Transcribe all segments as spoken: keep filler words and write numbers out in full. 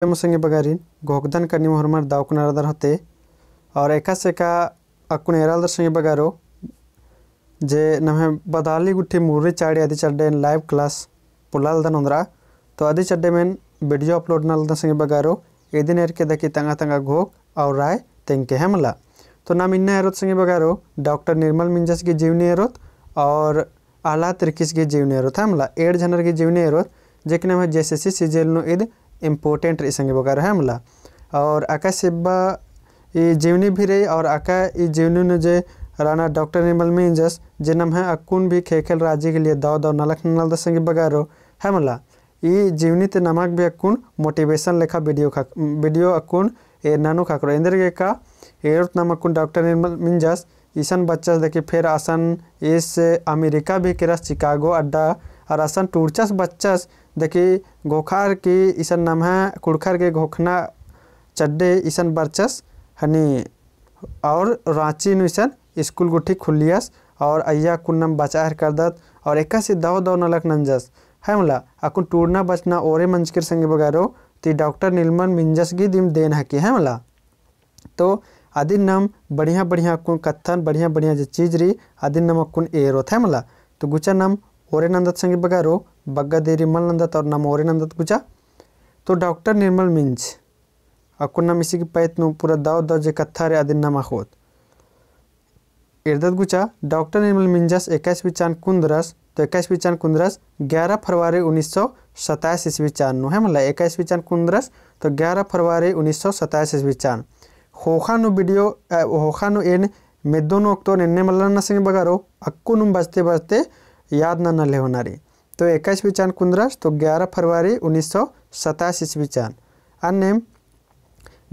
एम संगी बगारिन, घोखदन का नीम होरमर दव कुना रअदर होते। और एकासे का अक्कुन एरालदर संगी बगारो, जे नम्है बदाली गुट्ठी मुर्री चाड़ी अदी चड्डे एन live class पोल्लालदन ओन्द्रा, तो अदी चड्डे एम एन video upload ननालदन संगी बगारो, इदिन एरके दकी तंगआ तंगआ घोख और राय तेंगके है मला। तो नाम इन्ना एरोत संगी बगारो, डॉक्टर निर्मल मिंजस गही जीवनी एरोत और आला तिर्किस गही जीवनी एरोत है मला, एंड़ झनर गही जीवनी एरोत, जे कि नम्है JSSC CGL नू इद important रई संगी बगारो है मला। और अका सिब्बा ई जीवनी भी रई और अका ई जीवनी नू जे रअनर डॉक्टर निर्मल मिंजस, जे नम्है अक्कुन भी ख़ेख़ेल राजी के लिए दव दव नलख ननालदस संगी बगारो है मला। ई जीवनी ती नमक भी अक्कुन motivation लेखा video खा-, video अक्कुन एरना नू ख़क्खरो। एन्देरगे का एरोत नाम अक्कुन डॉक्टर निर्मल मिंजस, इसन बच्चस दकी फेर असन इस अमेरिका भी केरस Chicago अड्डा, और असन टूड़चस बच्चस दकी घोखार की इसन नम्है कुँड़ुख़र गे घोखना चड्डे इसन बरचस हनी और राँची नू इसन school गुट्ठी खुल्लियस और अइय्या अक्कुन नाम बचाय हेलरकदत और एकासे दव दव नलख नंजस है मला। अक्कुन टूड़ना बचना ओरे मंजकी रई संगी बगारो, ती डॉक्टर निर्मल मिंजस गही दिम देन हकी है मला। तो अदिन नाम बढ़िया बढ़िया अक्कुन कत्थन, बढ़िया बढ़िया जे चीज रई, अदिन नाम अक्कुन एरोत है मला। तो गुचा नाम ओरे नंदत संगी बगारो, बग्गे देरी मल नंदत और नाम ओरे नंदत गुचा। तो डॉक्टर निर्मल मिंज, अक्कुन नाम इसी गही पइत नू पूरा दव दव जे कत्था रई अदिन नाम अख़ोत। एरदत गुचा, डॉक्टर निर्मल मिंजस एकाईसवीं चान कुन्दरस, तो एकाईसवीं चान कुन्दरस ग्यारह फरवरी उन्नीस सौ सत्ताईस ईस्वी चान नू, है मला, एकाईसवीं चान कुन्दरस, तो ग्यारह फरवरी उन्नीस सौ सत्ताईस ईस्वी चान। ख़ोख़ा नू video, अ, ख़ोख़ा नू एन मेद्दो नू ओक्तो एन्ने मल्ला नना संगी बगारो, अक्कुन नुम बचते बचते याद नना लेवना रई। तो एकाईसवीं चान कुन्दरस, तो ग्यारह फरवरी उन्नीस सौ सत्ताईस ईस्वी चान। अन्नेम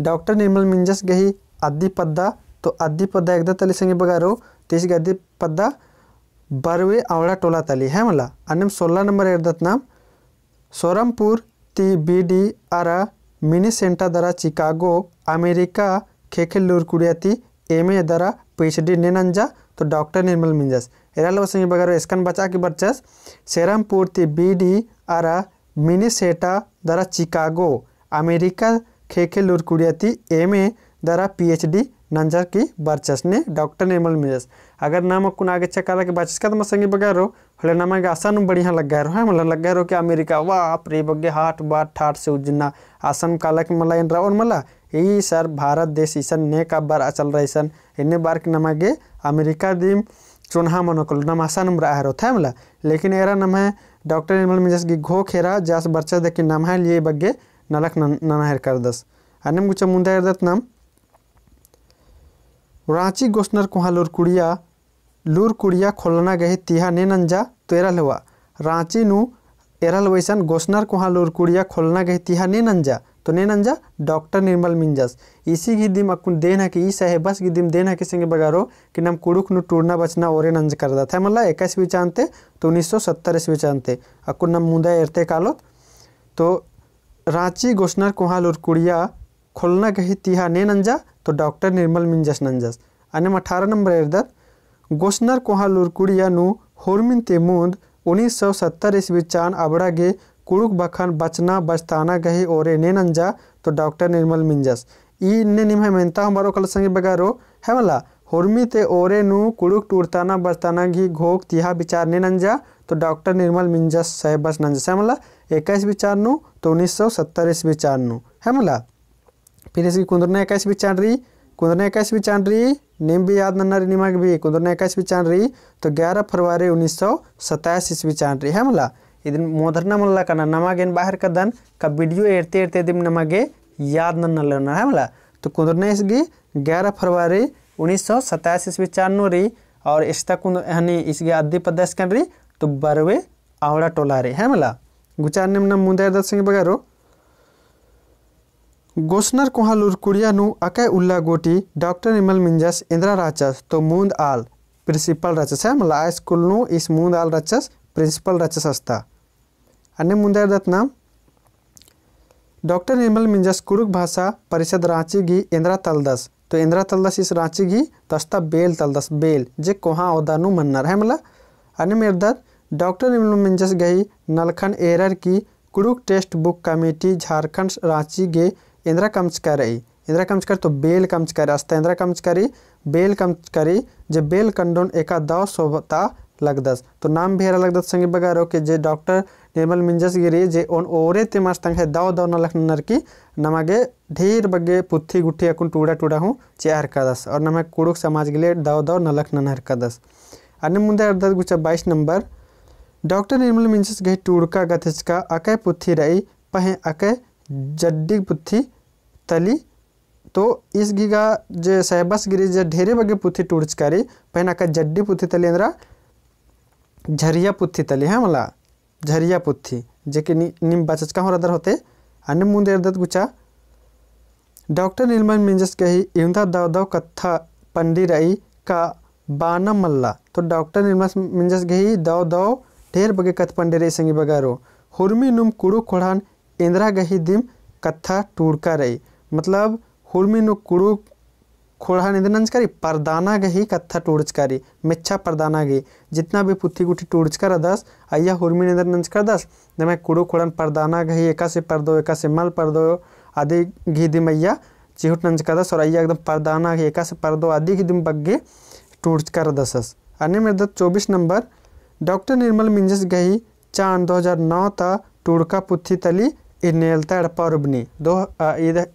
डॉक्टर निर्मल मिंजस गही अद्दी पद्दा, तो अद्दी पद्दा एरदत तली संगी बगारो, तो इसी गही अद्दी पद्दा बरवे अवड़ा टोला तली, है मला। अन्नेम सोलह नंबर एरदत नाम, सोरमपुर ती बीडी अरा मिनेसोटा दरा चिकागो, अमेरिका ख़ेख़ेल लूरकुड़िया ती एमए दरा पीएचडी ने नंजा, तो डॉक्टर निर्मल मिंजस। एरा लवा संगी बगारो एसकन बचा की बरचस, सोरमपुर ती बीडी अरा मिनेसोटा दरा चिकागो, अमेरिका ख़ेख़ेल लूरकुड़िया ती एमए दरा पीएचडी नंजर की बरचस ने डॉक्टर निर्मल मिंजस। अगर नाम अक्कुन आगे चकाला की बचस का तो मा संगी बगारो, होले नमा गे असन बढ़िया लग्गा रओ, है मला, लग्गा रओ कि अमेरिका, बाप रे, बग्गे हाट बाट ठाट से उज्जना, असन काला की मला एन रओन मला, ई सर भारत देश इसन नेका बार अचल रई इसन, एन्ने बार की नमा गे अमेरिका दिम चोन्हा मनो कलो, नमा असन रआ रओत, है मला। लेकिन एरा नम्है डॉक्टर निर्मल मिंजस गही घोख एरा जास बरचस दकी नम्है लिए बग्गे नलख नन-, नना हेलरकदस। अन्नेम गुचा मुन्दा एरदत नाम, राँची गोसनर कोहाँ लूरकुड़िया, लूरकुड़िया खोलना गही तिहा ने नंजा, तो एरा लवा। राँची नू एरा लवा इसन गोसनर कोहाँ लूरकुड़िया खोलना गही तिहा ने नंजा, तो ने नंजा डॉक्टर निर्मल मिंजस। इसी गही दिम अक्कुन देन हकी, ई साहेबस गही दिम देन हकी संगी बगारो कि नाम कुँड़ुख़ नू टूड़ना बचना ओरे नंजकदत, है मला, एकाईसवीं चान ती, तो उन्नीस सौ सत्तर ईस्वी चान ती। अक्कुन नाम मुन्दा एरते कालोत। तो राँची गोसनर कोहाँ लूरकुड़िया खोलना गही तिहा ने नंजा, तो डॉक्टर निर्मल मिंजस नंजस। अन्नेम अठारह नंबर एरदत, गोसनर कोहाँ लूरकुड़िया नू होरमिन ती मुन्द उन्नीस सौ सत्तर ईस्वी चान अबड़ा गे कुँड़ुख़ बखन बचना बचताना गही ओरे ने नंजा, तो डॉक्टर निर्मल मिंजस। ई एन्ने निम्है मेन्ता हूँ बरओ कला संगी बगारो, है मला, होरमी ती ओरे नू कुँड़ुख़ टूड़ताना बचताना गही घोख तिहा बिचार ने नंजा, तो डॉक्टर निर्मल मिंजस साहेबस नंजस, है मला, एकाईसवीं चान नू, तो उन्नीस सौ सत्तर ईस्वी चान नू, है मला। फिर इसी कुन्दुरना एकाईसवीं चान रई, कुन्दुरना एकाईसवीं चान रई, नीम भी याद नन्ना रई निमा गे भी, कुन्दुरना एकाईसवीं चान रई, तो ग्यारह फरवरी उन्नीस सौ सत्ताईस ईस्वी चान रई, है मला। इदिन मोदरना मल्ला कना, नमा गे एन बआ हेलरकदन का video एरते एरते दिम नमा गे याद नन्ना लेवना, है मला। तो कुन्दुरना इसगी ग्यारह फरवरी उन्नीस सौ सत्ताईस ईस्वी चान नू रई, और इस्ता कुन हनी इसगी अद्दी पद्दा एसकन रई, तो बरवे अवड़ा टोला रई, है मला। गुचा अन्नेम नाम मुन्दा एरदत संगी बगारो। गोसनर कोहाँ लूरकुड़िया नू अकय उल्ला गूटी डॉक्टर निर्मल मिंजस एन्द्रा रहचस, तो मुन्द आल principal रहचस, है मला, high school नू इस मुन्द आल रहचस, principal रहचस अस्ता। अन्नेम मुन्दा एरदत नाम, डॉक्टर निर्मल मिंजस कुँड़ुख़ भाषा परिषद राँची गही एन्द्रा तलदस, तो एन्द्रा तलदस इस राँची गही, तो अस्ता बेल तलदस, बेल, जे कोहाँ ओहदा नू मन्नर, है मला। अन्नेम एरदत डॉक्टर निर्मल मिंजस गही नलखन एरर की कुँड़ुख़ text book committee झारखंड राँची गे एन्दरा कमचका रई, एन्दरा कमचका रई तो बेल कमचका रई, अस्ता एन्दरा कमचका रई, बेल कमचका रई, जे बेल कंडोन एका दव सोभता लगदस। तो नाम भी एरा लगदस संगी बगरो के जे डॉक्टर निर्मल मिंजस गे रई जे ओन ओरे ती मस्त तंग्है दव दव नलख ननर की नमा गे ढेर बग्गे पुथी गुट्ठी अक्कुन टूड़ा टूड़ा हूँ चिआ हेरकदस और नम्है कुँड़ुख़ समाज गे लिए दव दव नलख नना हेरकदस। अन्ने मुन्दे एरदत गुचा बाईस नंबर, डॉक्टर निर्मल मिंजस गही टूड़का गथचका अकय पुथी रई, पहें अकय जड्डी पुथी तली। तो ईस गे गा जे सहबस गे रई जे ढेरे बग्गे पुथी टूड़चका रई, पहें अकय जड्डी पुथी तली एन्दरा झरिया पुथी तली, है मला, झरिया पुथी, जे कि नी-, नीम बचचका हूँ रअदर होले। अन्ने मुन्दे एरदत गुचा, डॉक्टर निर्मल मिंजस गही इवंदा दव दव कत्था पंडी रई का बानम मल्ला। तो डॉक्टर निर्मल मिंजस गही दव दव ढेर बग्गे कत्था पंडी रई संगी बगरो। हुरमी नुम कुँड़ुख़ ख़ोंड़हान एन्दरा गही दिम कत्था टूड़का रई। मतलब हुरमी नू कुँड़ुख़ ख़ोंड़हान एन्दरा नंजका रई, परदाना गही कत्था टूड़चका रई, मेच्छा परदाना गही। जितना भी पुथी गुट्ठी टूड़चका रअदस, अइय्या हुरमी नू एन्दरा नंजका रअदस, नम्है कुँड़ुख़ ख़ोंड़हान परदाना गही एकासे परदो, एकासे मल परदो, अदी गही दिम अइय्या चिहुट नंजका रअदस, और अइय्या एकदम परदाना गही एकासे परदो, अदी गही दिम बग्गे टूड़चका रअदस। अन्नेम एरदत चौबीस नंबर, डॉक्टर निर्मल मिंजस गही चान दो हजार नौ ता टूड़का पुथी तली इन्नेलता एड़पा उर्बनी। दो, आ, ईद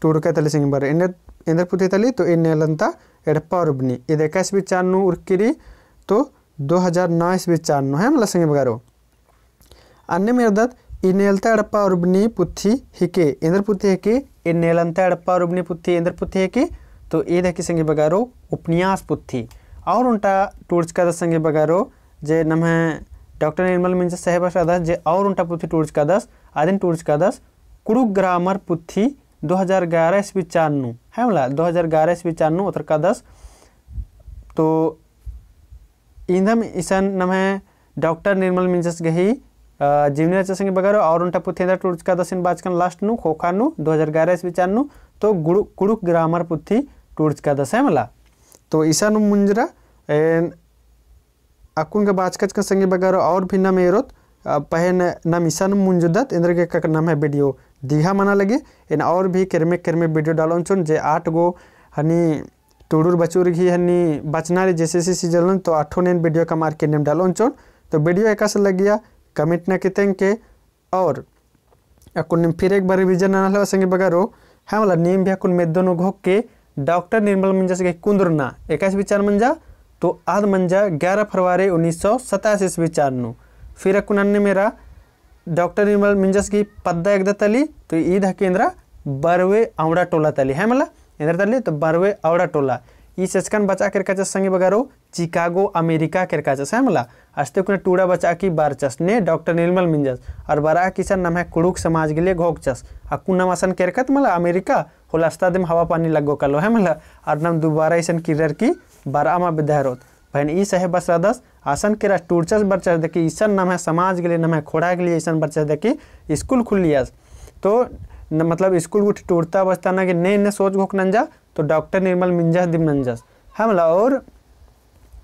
टूड़का तली संगी बगरो। एन्देर, एन्देर पुथी तली तो इन्नेलता एड़पा उर्बनी। ईद एकासे भी चान नू उरकी रई तो दो हजार नौ ईस्वी चान नू, है मला संगी बगरो। अन्नेम एरदत इन्नेलता एड़पा उर्बनी पुथी हिके। एन्देर पुथी हिके, इन्नेलता एड़पा उर्बनी पुथी एन्देर पुथी हिके, तो ईद हिके संगी बगरो उपन्यास पुथी। और ओन्टा टूड़चकादस संगी बगरो, जे नम्है डॉक्टर निर्मल मिंजस साहेबस रअदस जे और ओन्टा पुथी टूड़चकादस, अदिन टूड़चकादस कुँड़ुख़ grammar पुथी दो हजार ग्यारह ईस्वी चान नू, है मला, दो हजार ग्यारह ईस्वी चान नू ओतरकादस। तो इन्दम इसन नम्है डॉक्टर निर्मल मिंजस गही, अ, जीवनी रहचा संगी बगरो, और ओन्टा पुथी एन्देर टूड़चकादस एन बाचकन last नू, ख़ोख़ा नू, दो हजार ग्यारह ईस्वी चान नू, तो गुड़ु-, कुँड़ुख़ grammar पुथी टूड़चकादस है मला। तो इसन मुंजरा, एन अक्कुन गा बाचकचकन संगी बगरो और भी नम एरोत, अ, पहें नम इसन मुंजुदत, एन्देरगे का नम्है video दिहा मना लगी, एन और भी केरमे केरमे video डालोन चोन, जे आठ गो हनी टूड़ुर बचुर गही हनी बचना रई JSSC season नू, तो आठोन एन video कमअर की नीम डालोन चोन। तो video एकासे लगिया comment नना की तेंगके, और अक्कुन नीम फिर एक बार revision नना लगी संगी बगरो, है मला, नीम भी अक्कुन मेद्दो नू घोख के डॉक्टर निर्मल मिंजस गही कुन्दुरना एकासे भी चान मंजा, तो आद मंजा ग्यारह फरवरी उन्नीस सौ सतासी ईस्वी चान नू। फिर अक्कुन अन्नेम एरा डॉक्टर निर्मल मिंजस गही पद्दा एकदा तली, तो ईद हिके एन्देर बरवे अवड़ा टोला तली, है मला, एन्देर तली तो बरवे अवड़ा टोला। ई सेचकन बचआ केरकाचस संगी बगरो, चिकागो, अमेरिका केरकाचस है मला। अस्ते अक्कुन टूड़ा बचआ की बरचस ने डॉक्टर निर्मल मिंजस। और बरआ की इसन नम्है कुँड़ुख़ समाज गही लिए घोखचस। अक्कुन नम असन केरकत मला अमेरिका, होले अस्ता दिम हवा पानी लग्गो कालो है मला। और नम दुबारा इसन किर्रर की बरआ मा बेद्दा एरोत। पहें ई साहेबस रअदस, असन केरा टूड़चस बरचस दकी इसन नम्है समाज गही लिए, नम्है ख़ोंड़हा गही लिए इसन बरचस दकी school खुल्लियस। तो न, मतलब school गुट्ठी टूड़ता बचता ना कि ने, ने सोच घोख नंजा, तो डॉक्टर निर्मल मिंजस दिम नंजस। है मला, और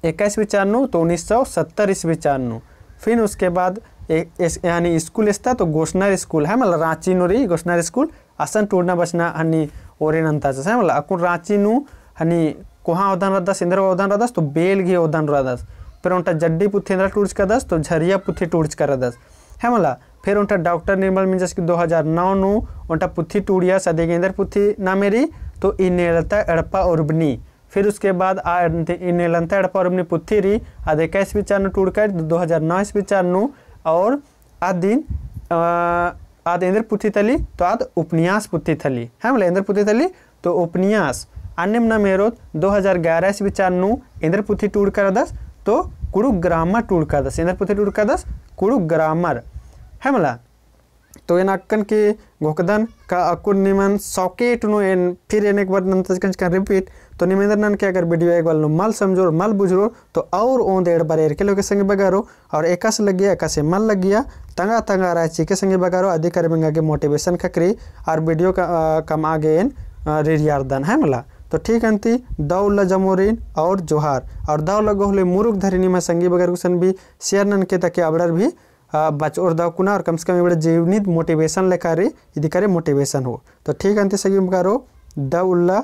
एकासे भी चान नू, तो उन्नीस सौ सत्तर ईस्वी चान नू। फिर उसके बाद ए-, एस-, यानी school एसता तो गोसनर school, है मला, राँची नू रई गोसनर school, असन टूड़ना बचना हनी ओरे नन्ताचस, है मला। अक्कुन राँची नू हनी कोहाँ ओदन रअदस, एन्देर ओदन रअदस, तो बेल गही ओदन रअदस। फिर ओन्टा जड्डी पुथी एन्देर टूड़चकादस, तो झरिया पुथी टूड़चका रअदस, है मला। फिर ओन्टा डॉक्टर निर्मल मिंजस गही दो हजार नौ नू ओन्टा पुथी टूड़ियस, अदिगे एन्देर पुथी नामे रई, तो इन्नेलता एड़पा उर्बनी। फिर उसके बाद आ इन्नेलता एड़पा उर्बनी पुथी रई, आद एकासे भी चान नू टूड़का रई, दो हजार नौ ईस्वी चान नू, और आद दिन, अ, आद एन्देर पुथी तली, तो आद उपन्यास पुथी तली, है मला, एन्देर पुथी तली, तो उपन्यास। अन्नेम नम एरोत दो हजार ग्यारह ईस्वी चान नू एन्देर पुथी टूड़का रअदस, तो कुँड़ुख़ grammar टूड़कादस, एन्देर पुथी टूड़कादस, कुँड़ुख़ grammar, है मला। तो एन अक्कन की घोखदन का अक्कुन निमन सौकेट नू एन फिर एन एक बार नन्तचकन चिकन repeat। तो निम एन्देर ननके अगर video एक बार नू मल समझोर, मल बुझरोर, तो और ओन्द एड़पा एरके लोके संगी बगरो, और एकासे लग्गिया, एकासे मल लग्गिया, तंगआ तंगआ रअय चिके संगी बगरो, अदी करम एंगा गे motivation ख़क्खरी, और video का, अ, कमआ गे एन, अ, रिरियारदन है मला। तो ठीक अन्ती, दव उल्ला जमोरिन और जोहार, और दव उल्ला गे होले मुरुख धरी निम्है संगी बगर गुसन भी share ननके ताकि अबड़र भी आ, बचओर दव कुना और कम से कम एबड़ा जीवनी motivation लेखा रई, इदी करे motivation हो। तो ठीक अन्ती सगी मकारो, दव उल्ला